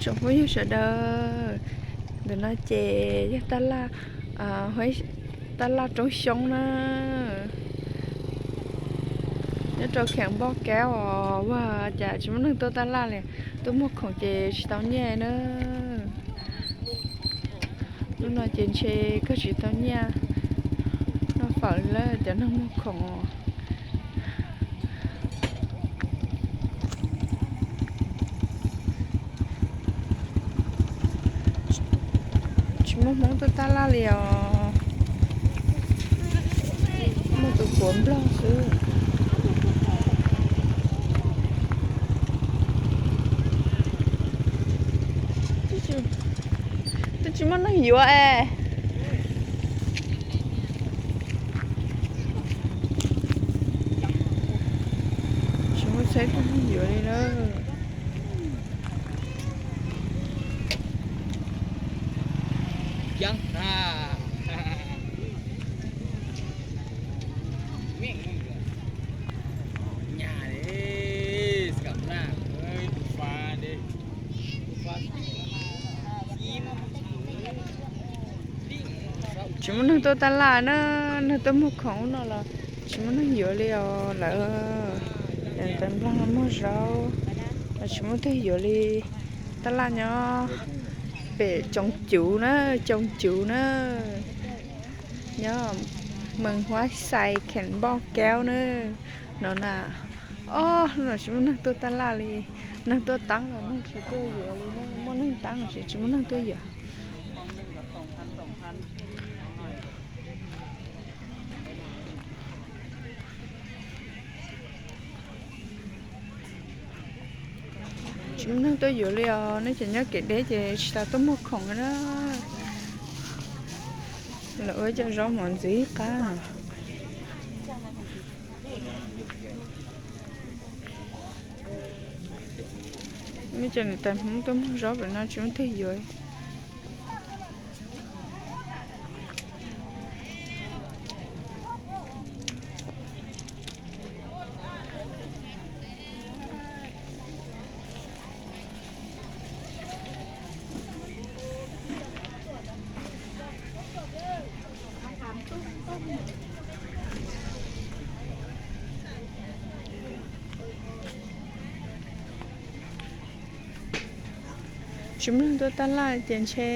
Tsoom phooj ywg sawv daws, ntawm no ces yog taj laj, taj laj roob xyoob na. Nyob rau kheem npoj kaub os, ua cas tsis muaj neeg tuaj taj laj li, tuaj muag khoom ces tsis tau nyiaj na. Hnub no ces ntshe kawg tsis tau nyiaj noj fawm lawm cov neeg muag khoom. Tsis muaj Hmoob tuaj taj laj li os, muaj tus tuav nplog xwb. Twb tsis muaj neeg yuav es. Tsis muaj txhais tus neeg yuav li lawm. Tsis muaj neeg tuaj taj laj na, neeg tuaj muag khoom no los tsis muaj neeg yuav li os lawm. Ntawm Nplog no muag zaub los tsis muaj twg yuav li. Taj laj nyob pem Coom Cuv na, Coom Cuv na, nyob Mees Huab Xais kheem npoj kaub na. No na, ob, no tsis muaj neeg tuaj taj laj li. Neeg tuaj taab los neeg tsis tuaj yuav li, muaj neeg taab los tsis muaj neeg tuaj yuav. Tsis muaj neeg tuaj yuav li os, nej cov nyob kev deb ces tsis tas tuaj muag khoom na. Lawv ua cov zaub mov ntxiv qab. Nej cov niam tais Hmoob tuaj muag zaub pem no tsis muaj twg yuav. Tsis muaj neeg tuaj taj laj ces ntshe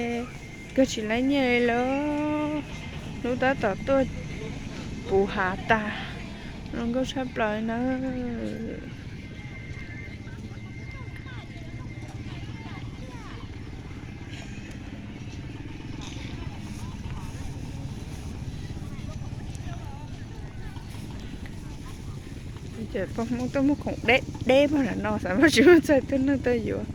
kawg tsis laib nyiaj li lawm. Lub tab tom tuaj puv hav tag, zoo nkauj tshaj plaws li na. Ces pog Hmoob tuaj muag khoom deb deb pog nram no xav mas tsis muaj txhais tus neeg tuaj yuav.